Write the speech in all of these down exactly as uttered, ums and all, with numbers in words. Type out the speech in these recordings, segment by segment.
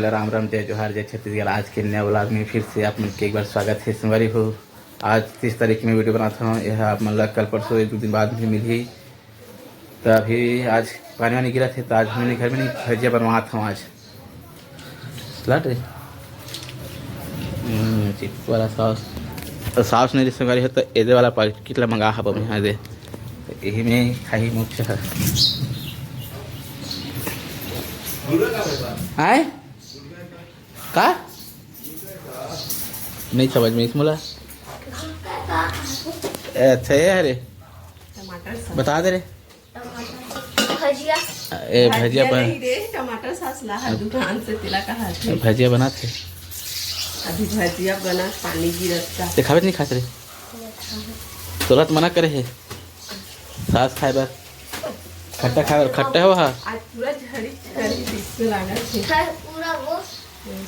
राम राम, जय जोहार, जय छत्तीसगढ़। आज के नया vlog में फिर से आप मन के एक बार स्वागत है संगवारी हो। आज तीस तारीख में video बनात हूँ, यह आप मन ला कल परसों एक दो दिन बाद भी मिलही। तो अभी आज पानी वानी गिरत है, तो आज हमने घर में नहीं, भजिया बनवात हूँ आज। लाट रे। हम्म, चिप्स वाला sauce। तो sauce नहीं संगवारी हो, तो एदे वाला packet ला मंगा हब हम यहाँ दे। तो यही में खाही मोक्ष है। आय? का? नहीं समझ में इस मुला। ए, अच्छा, ये हरे। टमाटर sauce। बता दे रे। टमाटर। भजिया। ए, भजिया भजिया बन- नहीं रे, टमाटर sauce ला हर दुकान से, तेला कहा थे। भजिया बनात हे। अभी भजिया बना, पानी गिरत का। ते खाबे नहीं खात रे? तोला तो मना करे हे sauce खाए बर। खट्टा खाए बर, खट्टा हो हा। आज पूरा झड़ी झड़ी दिखने लागत हे। पूरा वो।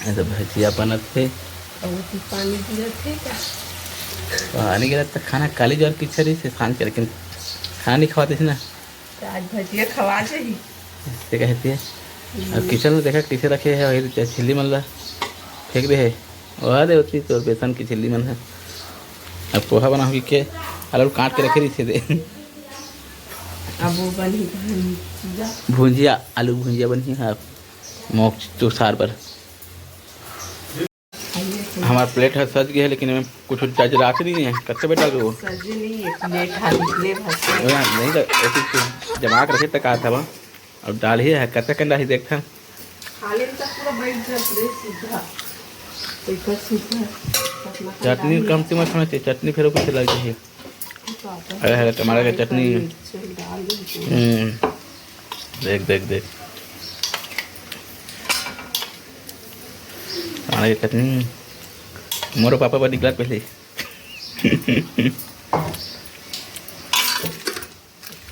ए तो भजिया बनत हे। अउ ओती पानी गिरत हे का? पानी गिरत त खाना काली जर की छरी से खान के, लेकिन खाना नहीं खवाते थे ना। तो आज भजिया खवा जाही। ते कहती है। अब kitchen में देखा कैसे रखे है, वही तो झिल्ली मन ला फेंक दे है। वह दे होती तो बेसन की झिल्ली मन है। अब पोहा बना होगी के आलू काट के रखे रही थे दे। अब वो बनी भुंजिया। भुंजिया, आलू भुंजिया बनी है। अब मोक्ष तुषार पर। हमार plate ह सज गे हे, लेकिन एमे कुछ जचरात नहीं है। कत्ते बेर डालबे वो? सजे नहीं है, plate हाथ निकले भर से। नहीं तो ऐसे कुछ जमा के रखे त का था बा? अब डाल ही है, कत्ते कंडा ही देखता। खा ले त पूरा बैठ जात रे सीधा। तो इधर सीधा। चटनी कम से मत होना चाहिए, चटनी फिर कुछ लग जाए। अरे, हरे टमाटर के चटनी। मिर्ची डाल दे। हम्म, देख, देख, देख। टमाटर के चटनी। मोरो पापा बर निकला पहले।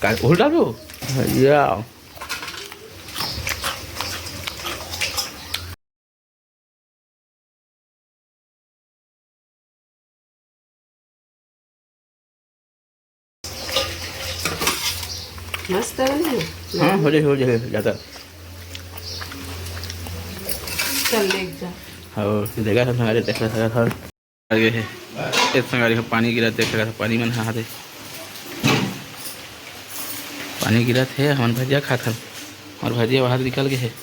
का उल्टा लो? या। मस्त बनी है। हाँ, हो जाए, हो जाए, ज़्यादा। चल, ले जा। और देखा था, हमारे देखा था, था। आगे है। इस संगारी का पानी गिरा, देख रहा था, पानी मन हाथ है। पानी गिरा थे, हमन भजिया खात हन। और भजिया बाहर निकल गए है।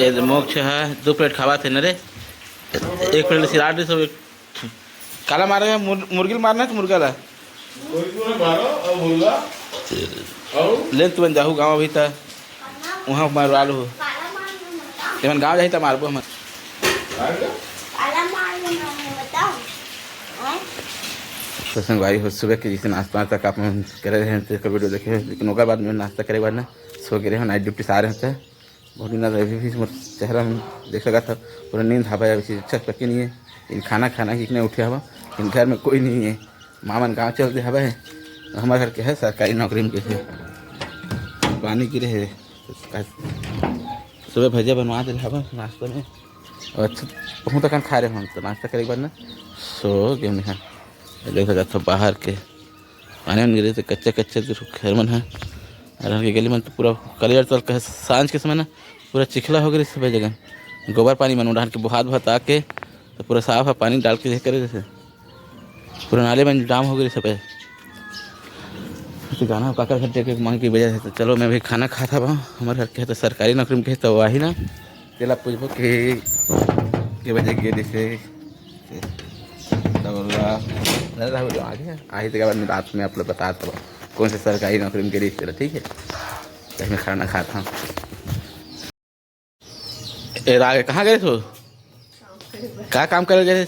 ये मोक्ष है, दो plate खावा थे न रे। एक plate सिराट दे सब एक। काला मारे है, मुर-, मुर्गी ल मारना है तो मुर्गा ला। कोई को मारो और मुर्गा और ले तुमन जाहू गाँव अभी ता। वहाँ मारवा लो। तेमन गाँव जाही त मारबो हमन। आगे? तो संगवारी हो, सुबह के जैसे नाश्ता वास्ता का अपन करे रहे हैं, तेकर video देखे हैं, लेकिन ओकर बाद में नाश्ता करे के बाद ना सो गए रहे हैं, night duty से आ रहे हैं। बहुत दिन अभी भी मोर चेहरा में देख सकत हव, पूरा नींद हावय, अभी चक्कर के नहीं है। इन खाना खाना कि नहीं उठे हवा, इन घर में कोई नहीं है। माँ मन गाँव चल दे हवय, हमारे घर के है सरकारी नौकरी में के है। पानी गिरे है, सुबह भजिया बनवा दे हवा नाश्ता में। और अच्छा, बहुत अकन खा रहे हम तो नाश्ता करे के बाद ना सो गए हम यहाँ। देख सकत हव बाहर के पानी मन गिरे तो कच्चा कच्चा जो घर मन है, अरहर के गली मन तो पूरा कलियर तल कहे सांझ के समय ना पूरा चिखला हो गए सब जगह। गोबर पानी मन डाल के बोहात बोहात आके तो पूरा साफ है, पानी डाल के करे जैसे पूरा नाले मन जाम हो गए सब। तो गाना काकर घर देखे मांग की वजह से तो चलो मैं भी खाना खाता हूँ। हमारे घर के तो सरकारी नौकरी में कहे तो वही ना तेला पूछबो कि के बजे गे रिहिसे। तब ओला, नहीं रहू, आ गया। आही तेकर बाद में रात में आप लोग बतात हव, कौन से सरकारी नौकरी में गे रिहिसे तेला, ठीक है? तो मैं खाना खाता हूँ। ए, रागे, कहाँ गए हो? का काम करे गए?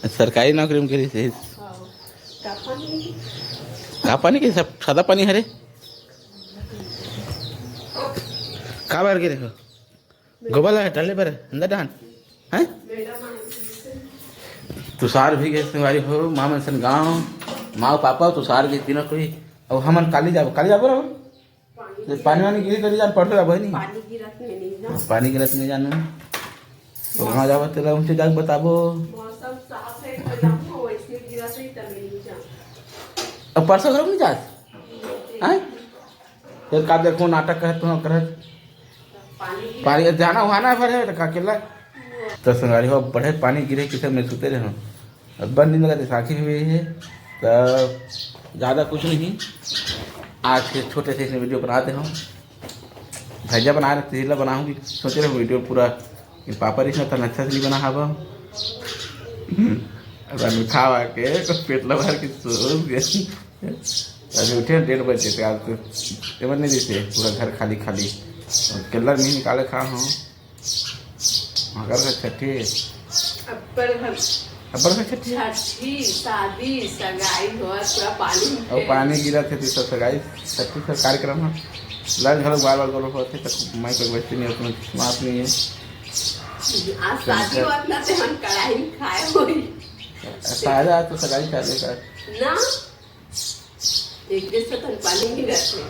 सरकारी नौकरी में गे रिहिसे। का पानी के सब सादा पानी हरे? का बार गे रहे हो? गोबर ला डाले बर अंदर डाल, हैं? तुषार भी गए संगवारी हो, माँ मन सन गाँव, माँ पापा, तुषार भी तीनों कोई। अब हमन काली जाबो, काली जाबो रहो। तो पानी वानी गिरी तरी जान पड़ते रहो, नहीं? पानी गिरत में नहीं ना। पानी गिरत में जानो। तो वहाँ जाबो, तेला उनसे जाके बताबो। मौसम साफ है, तो जाऊँ, वैसे गिरत है, तब नहीं जाऊँ। अब परसों करो नहीं जात? हैं? फिर का देखो, नाटक कहत हो, करत। पानी जाना हुआ ना भरे तो का केला। तो संगवारी हो, बड़े पानी गिरे किसे में सुते रहे। अब बंद नहीं लगा, साखी हुई है। तो ज़्यादा कुछ नहीं, आज के छोटे से इसमें वीडियो बनाते हो। भैया बना रहे, तेला बनाऊंगी, सोच रहे वीडियो पूरा। ये पापा रिश्ना तन अच्छा से नहीं बना हवा। अगर मिठावा के तो पेट लगा के सो गए। अभी उठे डेढ़ बजे थे आज तो। एमन नहीं दिसे, पूरा घर खाली खाली। केला नहीं निकाले खा हो। मगर का छठी। अब्बड़ घर अब्बड़ का छठी। छठी, शादी, सगाई हुआ, पूरा पानी और में। पानी गिरा थे तो सब सगाई, छठी सब कार्यक्रम है। लड़ झगड़ बार बार बोलो होते तो माइक पर बजते नहीं, उतना माफ नहीं है। आज शादी हुआ ना तो हम कढ़ाई में खाए होई। शायद आज तो सगाई चालू का। ना, एक जैसा तन पानी गिरा थे।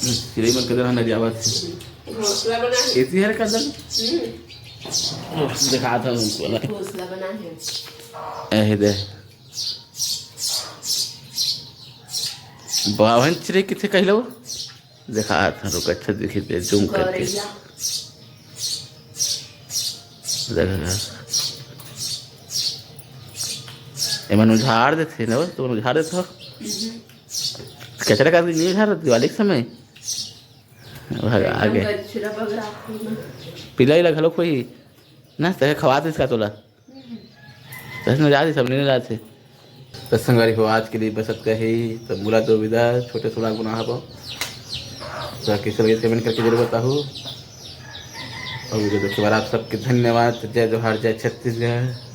चिड़ै मन के दरहा नरियावत हे। घोंसला बना है। एसी हर का दन। हम्म। ओ, दिखा था उनको ना। घोंसला बना है। एहे दे। बावन चिड़ै किथे कहलो? दिखा था, रुक, अच्छा दिखी दे, जूम करके। गौरैया। देखा। एमन उझार देथे ना, तो उझार देथे। हम्म। कचरा का नहीं उझार, दिवाली के समय। भाग आगे। एकदम गचरा बगरा खूब। पिलाई ला घलो कोई ना, तहे खवा दे इसका तोला। हम्म। तहे न जाती, सब नहीं जाते। तो संगवारी हो, आज के लिए बस अतका ही। तो मुला दो विदा, छोटे से vlog बना हबो। तो कैसे लगे कमेंट करके जरूर बताओ। और वीडियो देखे बर आप सबके धन्यवाद। जय जोहार, जय छत्तीसगढ़।